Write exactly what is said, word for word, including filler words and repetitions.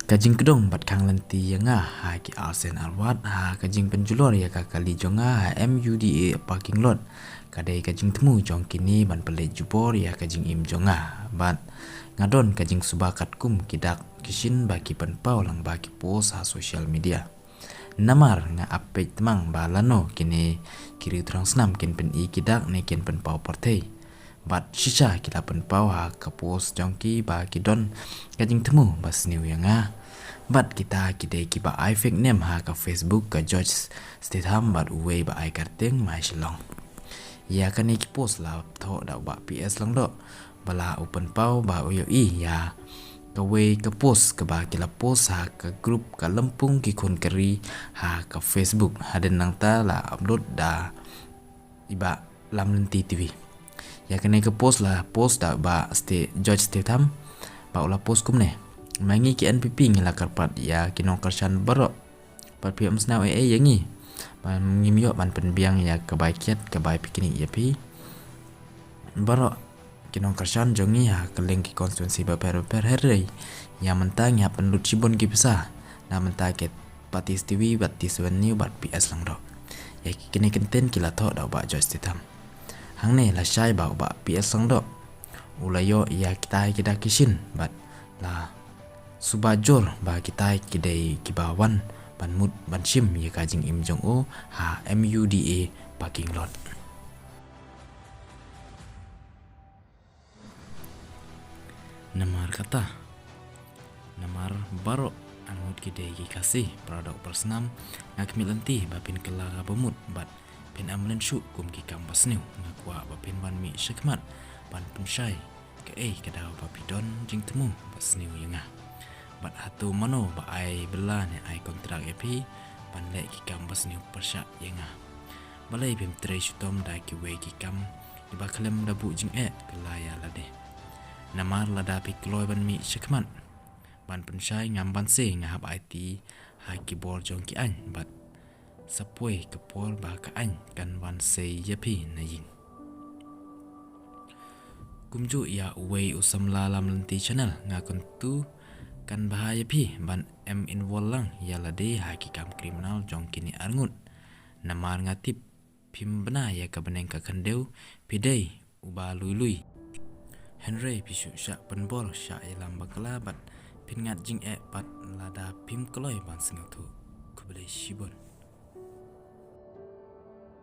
Ka jingkdong bad khang lynti ïa nga ha ki arsien arwat ha ka jingpynjulor ïa ka kali jong nga ha M U D A parking lot ka dei ka jingthmu jong kine ban pynleit jubor ïa ka jingim jong nga. Bad nga don ka jingsuba katkum ki dak ki shin ba ki pynpaw lang ba ki post ha social media. Namar nga ap peit tmang ba lano kine ki riewtrongsnam kin pyni ki dak ne kin pynpaw pyrthei. Bad shisha ki la pynpaw ha ka post jong ki ba ki don ka jingthmu ba sniew ïa nga. Bad kita ki dei ki ba ai fake name ha ka Facebook, ka George Statham bad uwei ba ai kyrteng Mai Shillong. Ïa kane ki post la thoh da u Bah P S Lyngdoh ba la u pynpaw ba u ïohi ïa kawei ka post kaba ki la post ha ka group ka Lympung ki khun ka ri ha ka Facebook. Hadien nangta la upload da i Bah Lamlynti T V. Ïa kane ka post la post da Bah Ste-, George Statham, ba u la post kumne: Ma ngi ki N P P ngi la kyrpad ïa ki nongkyrshan baroh, bad phi ym sngew ei ei ïa ngi. Ba ngim ïoh ban pynbiang ïa ka bai kiad ka bai picnic ïa phi. Baroh ki nongkyrshan jong ngi ha kylleng ki constituency bapher bapher, hynrei ïa mynta ngi hap pynlut shibun ki pisa na mynta ki Bah T S T V bad T seven News bad P S Lyngdoh. Ïa kine ki kyntien ki la thoh da u Bah George Statham. Hangne la shai ba u Bah P S Lyngdoh u la ïoh ïa kitai ki dak ki shin bad la suba jur ba kitai ki dei ki ba wan ban mut ban shim ïa ka jingim jong u ha M U D A parking lot. Namar kata, namar baroh arngut ki dei ki Khasi, para doh para snam, nga khmih lynti ba phin kylla ka bamut bad phin ym len shuh kum ki kam ba sniew. Nga kwah ba phin wan mih shakhmat ban pynshai kaei ka daw ba phi don jingthmu ba sniew ïa nga. Bad hato mano ba ai bylla ne ai kontrak ïa phi ban leh ki kam ba sniew pyrshah ïa nga? Balei phim trei shitom da kiwei ki kam kiba khlem da buh jingeh kylla ïa lade? Namar lada phi kloi ban mih shakhmat ban pynshai, ngam banse nga hap aiti ha ki bor jong ki aiñ bad sa poi ka por ba ka aiñ kan wan sei ïa phi na ïing. Kumjuh ïa uwei u samla Lamlynti Channel, nga kyntu kan bha ïa phi ban ym involve lang ïa lade ha ki kam criminal jong kine arngut. Namar nga tip phim bna ïa ka bneng ka khyndew, phi dei uba lui lui. Hynrei phi shu shah pynbor shah ïalam bakla bad phin ngat jingeh pat lada phim kloi ban sngewthuh. Khublei shibun.